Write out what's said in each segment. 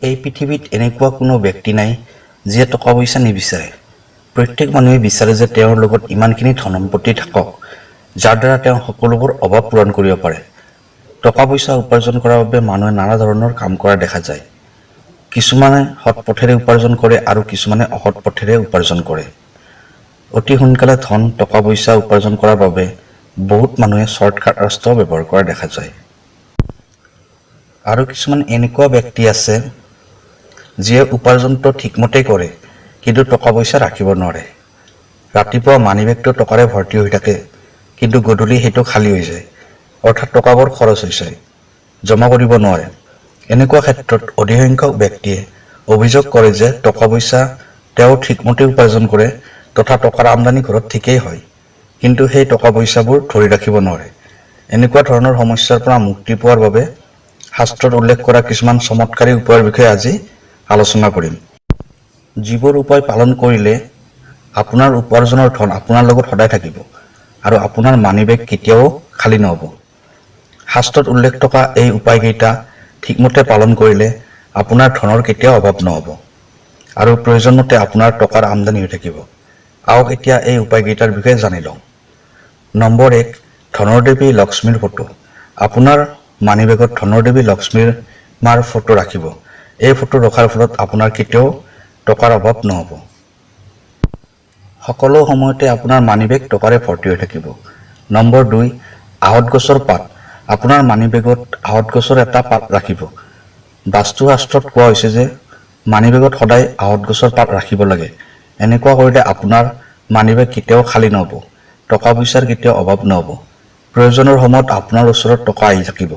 এই পৃথিৱীত এনেকুৱা কোনো ব্যক্তি নাই যিয়ে টকা পইচা নিবিচাৰে। প্ৰত্যেক মানুহে বিচাৰে যে তেওঁৰ লগত ইমানখিনি ধন সম্পত্তি থাকক, যাৰ দ্বাৰা তেওঁ সকলোবোৰ অভাৱ পূৰণ কৰিব পাৰে। টকা পইচা উপাৰ্জন কৰাৰ বাবে মানুহে নানা ধৰণৰ কাম কৰা দেখা যায়। কিছুমানে সৎ পথেৰে উপাৰ্জন কৰে আৰু কিছুমানে অসৎ পথেৰে উপাৰ্জন কৰে। অতি সোনকালে ধন টকা পইচা উপাৰ্জন কৰাৰ বাবে বহুত মানুহে শ্বৰ্টকাট ৰাস্তাও ব্যৱহাৰ কৰা দেখা যায়। আৰু কিছুমান এনেকুৱা ব্যক্তি আছে যিয়ে উপাৰ্জনটো ঠিকমতেই কৰে, কিন্তু টকা পইচা ৰাখিব নোৱাৰে। ৰাতিপুৱা মানিবেগটো টকাৰে ভৰ্তি হৈ থাকে, কিন্তু গধূলি সেইটো খালী হৈ যায়, অৰ্থাৎ টকাবোৰ খৰচ হৈ যায়, জমা কৰিব নোৱাৰে। এনেকুৱা ক্ষেত্ৰত অধিকসংখ্যক ব্যক্তিয়ে অভিযোগ কৰে যে টকা পইচা তেওঁ ঠিকমতে উপাৰ্জন কৰে তথা টকাৰ আমদানি ঘৰত ঠিকেই হয়, কিন্তু সেই টকা পইচাবোৰ ধৰি ৰাখিব নোৱাৰে। এনেকুৱা ধৰণৰ সমস্যাৰ পৰা মুক্তি পোৱাৰ বাবে শাস্ত্ৰত উল্লেখ কৰা কিছুমান চমৎকাৰী উপায়ৰ বিষয়ে আজি আলোচনা কৰিম, যিবোৰ উপায় পালন কৰিলে আপোনাৰ উপাৰ্জনৰ ধন আপোনাৰ লগত সদায় থাকিব আৰু আপোনাৰ মানিবেগ কেতিয়াও খালী নহ'ব। শাস্ত্ৰত উল্লেখ থকা এই উপায়কেইটা ঠিকমতে পালন কৰিলে আপোনাৰ ধনৰ কেতিয়াও অভাৱ নহ'ব আৰু প্ৰয়োজনমতে আপোনাৰ টকাৰ আমদানি হৈ থাকিব। আহক, এতিয়া এই উপায়কেইটাৰ বিষয়ে জানি লওঁ। নম্বৰ 1, ধনৰ দেৱী লক্ষ্মীৰ ফটো। আপোনাৰ মানিবেগত ধনৰ দেৱী লক্ষ্মীৰ মাৰ ফটো ৰাখিব। এই ফটো ৰখাৰ ফলত আপোনাৰ কেতিয়াও টকাৰ অভাৱ নহ'ব। সকলো সময়তে আপোনাৰ মানিবেগ টকাৰে ভৰ্তি হৈ থাকিব। নম্বৰ 2, আহঁত গছৰ পাত। আপোনাৰ মানিবেগত আহঁত গছৰ এটা পাত ৰাখিব। বাস্তুশাস্ত্ৰত কোৱা হৈছে যে মানিবেগত সদায় আহঁত গছৰ পাত ৰাখিব লাগে। এনেকুৱা কৰিলে আপোনাৰ মানিবেগ কেতিয়াও খালী নহ'ব, টকা পইচাৰ কেতিয়াও অভাৱ নহ'ব। প্ৰয়োজনৰ সময়ত আপোনাৰ ওচৰত টকা আহি থাকিব।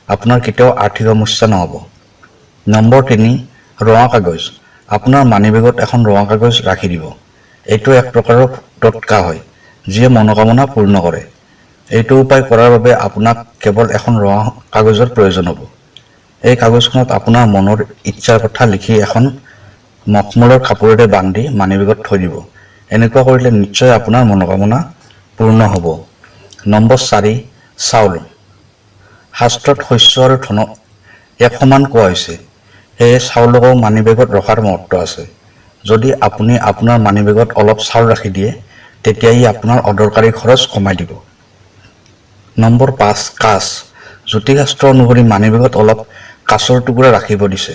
আপোনাৰ কেতিয়াও আৰ্থিক সমস্যা নহ'ব। নম্বৰ 3, ৰঙা কাগজ। আপোনাৰ মানিবেগত এখন ৰঙা কাগজ ৰাখি দিব। এইটো এক প্ৰকাৰৰ টোটকা হয়, যিয়ে মনোকামনা পূৰ্ণ কৰে। এইটো উপায় কৰাৰ বাবে আপোনাক কেৱল এখন ৰঙা কাগজৰ প্ৰয়োজন হ'ব। এই কাগজখনত আপোনাৰ মনৰ ইচ্ছাৰ কথা লিখি এখন মখমলৰ কাপোৰেৰে বান্ধি মানিবেগত থৈ দিব। এনেকুৱা কৰিলে নিশ্চয় আপোনাৰ মনোকামনা পূৰ্ণ হ'ব। নম্বৰ 4, চাউল। শাস্ত্ৰত শস্য আৰু ধনক এক সমান কোৱা হৈছে। সেয়ে চাউলকো মানিবেগত ৰখাৰ মহত্ব আছে। যদি আপুনি আপোনাৰ মানিবেগত অলপ চাউল ৰাখি দিয়ে, তেতিয়া ই আপোনাৰ অদৰকাৰী খৰচ কমাই দিব। নম্বৰ 5, কাঁচ। জ্যোতিষশাস্ত্ৰ অনুসৰি মানিবেগত অলপ কাঁচৰ টুকুৰা ৰাখিব দিছে,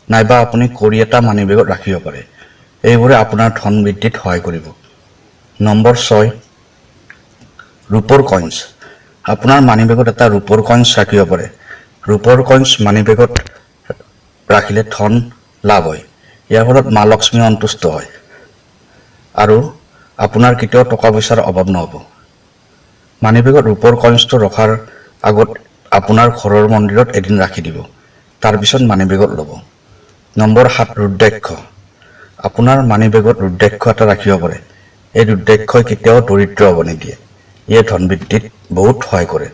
নাইবা আপুনি কড়ি এটা মানিবেগত ৰাখিব পাৰে। এইবোৰে আপোনাৰ ধন বৃদ্ধিত সহায় কৰিব। নম্বৰ 6, ৰূপৰ কইনছ। আপোনাৰ মানিবেগত এটা ৰূপৰ কইনছ ৰাখিব পাৰে। ৰূপৰ কইনছ মানিবেগত ৰাখিলে ধন লাভ হয়। ইয়াৰ ফলত মা লক্ষ্মী সন্তুষ্ট হয় আৰু আপোনাৰ কেতিয়াও টকা পইচাৰ অভাৱ নহ'ব। মানিবেগত ৰূপৰ কইনছটো ৰখাৰ আগত আপোনাৰ ঘৰৰ মন্দিৰত এদিন ৰাখি দিব, তাৰপিছত মানিবেগত ল'ব। নম্বৰ 7, ৰুদ্ৰাক্ষ। আপোনাৰ মানিবেগত ৰুদ্ৰাক্ষ এটা ৰাখিব পাৰে। এই ৰুদ্ৰাক্ষই কেতিয়াও দৰিদ্ৰ হ'ব নিদিয়ে। ইয়ে ধন বৃদ্ধিত বহুত সহায় কৰে।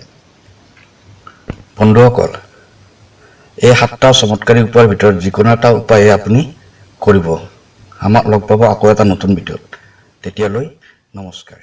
বন্ধুসকল, এই সাতটা চমৎকাৰী উপায়ৰ ভিতৰত যিকোনো এটা উপায়ে আপুনি কৰিব। আমাক লগ পাব আকৌ এটা নতুন ভিডিঅ'ত। তেতিয়ালৈ নমস্কাৰ।